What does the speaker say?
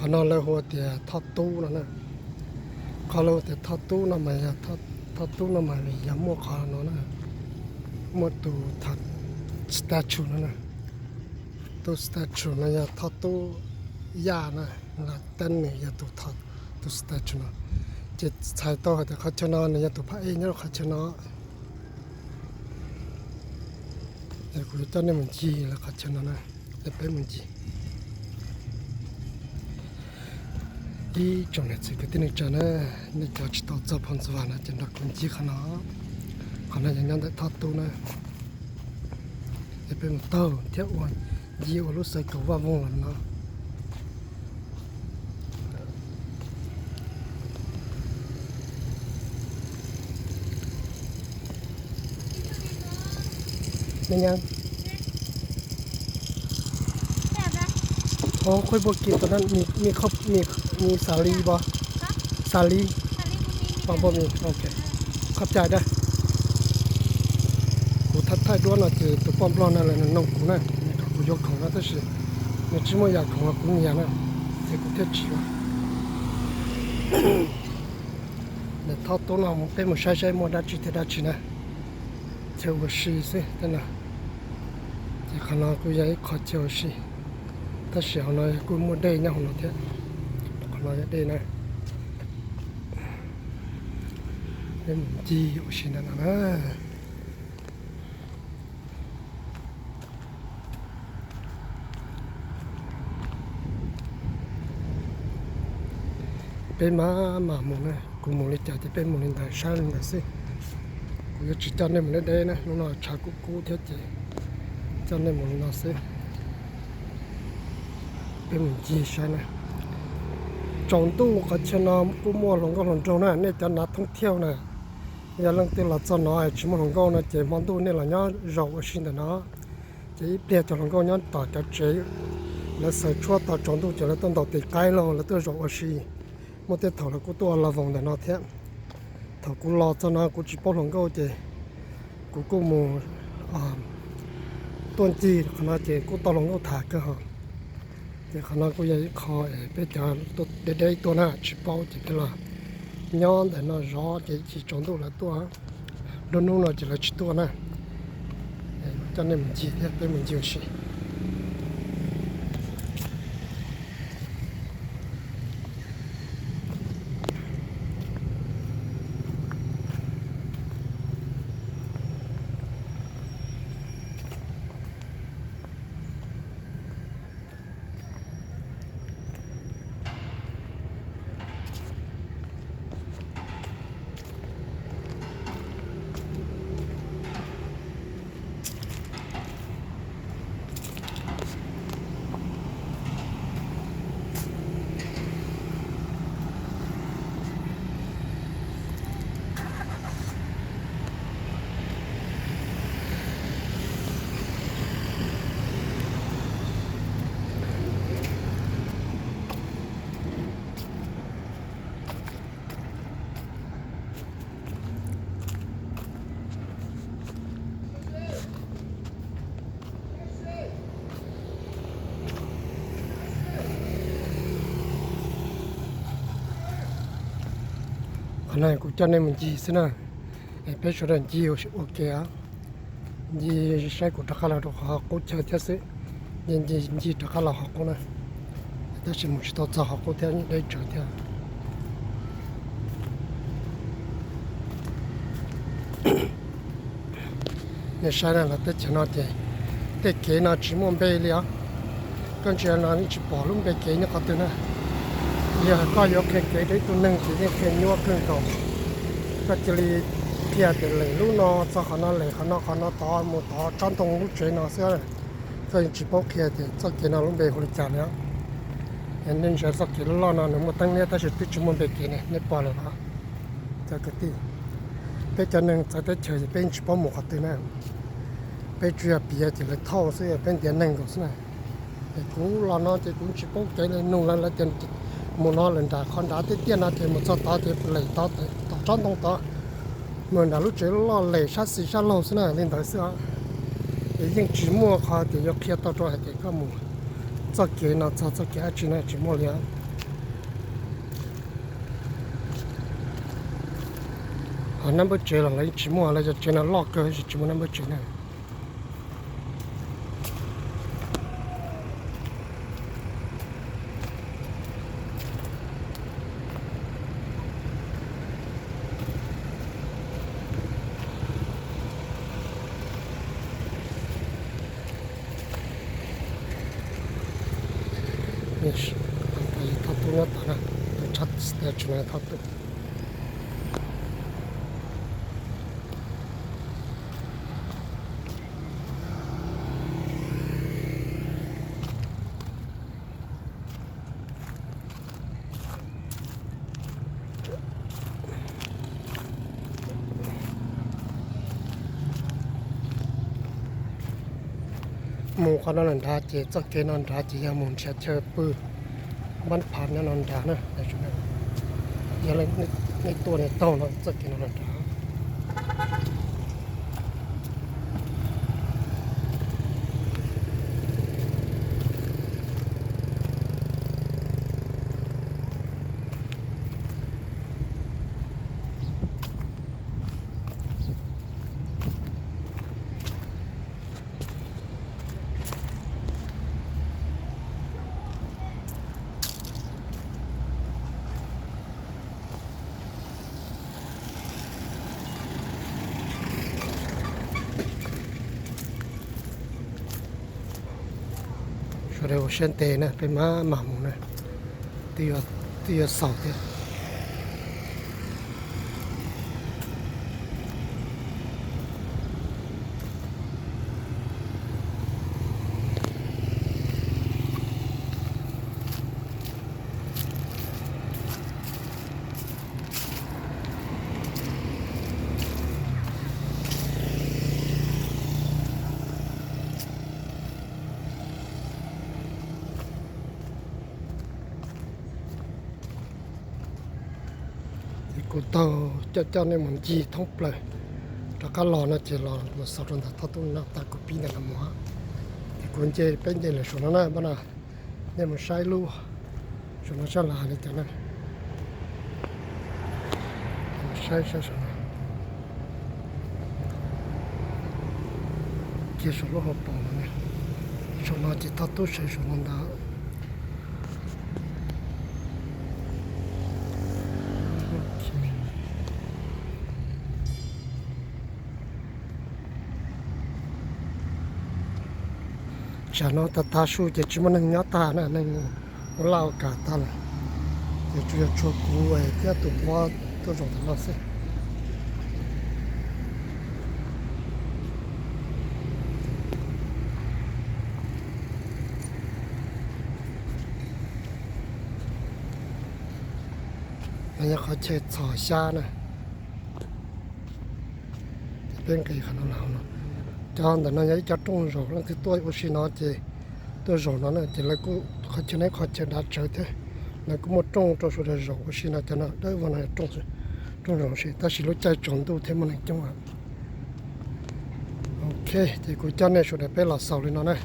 Qhov no lawv hu tias Thoj Tub no na. Qhov lawv hu tias Thoj Tub no mas yog, Thoj Tub no mas vim yog muaj qhov no na, muaj tus statue no na. Tus statue no yog Thoj Tub Yaj na, los tej nws yog tus, tus statue no. Ces txhais tau hais tias qhov chaw no nws yog tus phab ej nyob rau qhov chaw no. Es kuv yuav coj nej mus ncig lawv qhov chaw no na, es peb mus ncig. Ib tsoom niam txiv kwv tij neej tsa na, nej cov tsis tau txog Phoo Ntxwv Vam no ces nrog kuv ncig qhov no. Qhov no yog nyob ntawm Thoj Tub na, es peb mus taug thiab ua ncig ua lub xav kaum vaj voog los no. Nyob, nyob, khuj npuaj kis tom no, me xav li pom, xav li, pom npuaj mis, ok, qhov cai dab. Kuv thaij thaij duab no ces tus poj nplog no lawv nug kuv na, nws kom kuv yuav khoom no tab sis nws tsis muaj yam khoom uas kuv nyiam na, ces kuv thiaj tsis yuav. Ntawm Thoj Tub no mus, peb mus saib saib muaj dab tsi thiab dab tsi na. Chaw ua si xwb tej no. Ces qhov no kuj yog ib qho chaw ua si, tab sis hauv no kuj muaj dej nyob hauv no thiab. Qhov no yog dej na. Peb mus ncig ua si ntawm no na. Peb mam mam mus na, kuv mus li cas ces peb mus li ntawd, saib li ntawd xwb. Kuv yuav tsis coj nej mus deb deb na, hnub no tshav kub kub thiab ces coj nej mus li no xwb. Peb mus ncig saib na. Tsaus ntuj qhov chaw no kuj muaj hluas nkauj hluas nraug na, nej cov nav thoob thiauj na. Yog leej twg los txog no tsis muaj hluas nkauj no ces hmo ntuj nej los nyob zaum ua si ntawm no. Ces ib pliag cov hluas nkauj nyob tom cov tsev, lawv xaws tshuab tos tsaus ntuj ces lawv tuaj ntaus tes qaib los lawv tuaj zaum ua si. Muaj tej thaum lawv kuj tuaj ua las voos ntawm no thiab. Thaum kuv los txog no kuv tsis paub hluas nkauj ces kuv kuj mus tuaj ncig qhov no ces kuj tau hluas nkauj tham kawg hos. Ces qhov no kuj yog ib qho es peb cov tuaj deb deb tuaj na tsis paub ces peb los nyob ntawm no zov ces ib chim tsaus ntuj lawv tuaj, nruab hnub no ces lawv tsis tuaj na. Coj nej mus ncig thiab peb mus ncig ua si. Qhov no kuv coj nej mus ncig xwb na, es peb sawv daws ncig ua ke, ncig saib kuv rov qab los rau qhov qub chaw thiab xwb, ncig ncig rov qab los qhov qub na, tab sis mus tsis tau txog qhov qub thiab, deb tsawv thiab. Nej saib na, lawv teb chaws no ces tej kev no tsis muaj npe li os. Koj ntsia no yeej tsis pom lub npe kev nyob qhov twg na. Yog koj yuav qhia kev rau ib tug neeg ces yeej qhia nyuaj kawg nkaus. Koj cia li qhia tias lem lub no txog qhov no, lem qhov no, qhov no tod mus tod tsob ntoo lub tsev no xwb. Koj yeej tsis paub qhia tias txoj kev no lub npe hu li cas li. Nej ntsia txoj kev loj loj no nws muaj teeb liab tab sis twb tsis muaj npe kev ne, nej pom lawm los? Cov kwv tij, peb cov neeg txawv teb chaws ces peb yeej tsis paub mus qhov twg na. Peb tsuas yog piav ces lawv thauj xwb, peb ntiav neeg nkaus xwb na. Es kuv los no ces kuv tsis paub kev li, nug lawv, lawv tias mus no lawm nram qhov nrad tiaj tiaj no ces mus txog tod ces lem tod, tom tsob ntoo tod, mus nram lub tsev loj lem sab xis sab laug xwb na, li ntawd xwb os. Es yeej tsis muaj qhov tias yuav qhia tau rau hais tias koj mus txoj kev no txog txoj kev dab tsi na, tsis muaj li os. Qhov nab npawb tsev los lawv yeej tsis muaj, lawv cov tsev no loj kawg, tsis muaj nab npawb tsev na. Thaj tub nyob tod na, tus tshaj tsis tau tsis no thaj tub. Mus qhov no los nrad ces txoj kev no nrad ces yog mus nrhiav chaw pw npab phav nyob no nrad na. Yog nej tuaj nej taug no txoj kev no los nrad. Sawv daws ua siab ntev na, peb mam mam mus na, twb yuav xaus thiab. Ces kuv taug coj coj nej mus ncig thoob plaws rov qab los no ces los mus xaus rau ntawm thaj tub no tas kuv pib ntawm no mus. Ces kuv nce, peb nce lawm saum no na, npaj no nej mus saib lub saum no saib lawv hais li cas na. Saib saib saum no, kiag saum lub hauv paus no, saum no ces thaj tub sawv saum no ntag. Tsam no tag tag su ces tsis muaj neeg nyob tag na, neeg ua laj ua kam tag lawm, ces tsuas yog tshuav kuv thiab tus nquab tuaj zaum ntawm no xwb. No yog qhov chaw txhos xyab na. Ces peb nqis qhov no los hauv no. Cov ntawm no yog ib co rooj zaum, leej twg tuaj ua si no ces tuaj zaum no na, ces lawv kuj qhov chaw no qhov chaw dav tsawv thiab, lawv kuj muaj rooj rau sawv daws zaum ua si no, cov no dawb vog no rooj zaum si, tab sis lub caij tsaus ntuj thiab muaj neeg coob. Ok, ces kuv coj nej sawv daws peb los xaus li no na.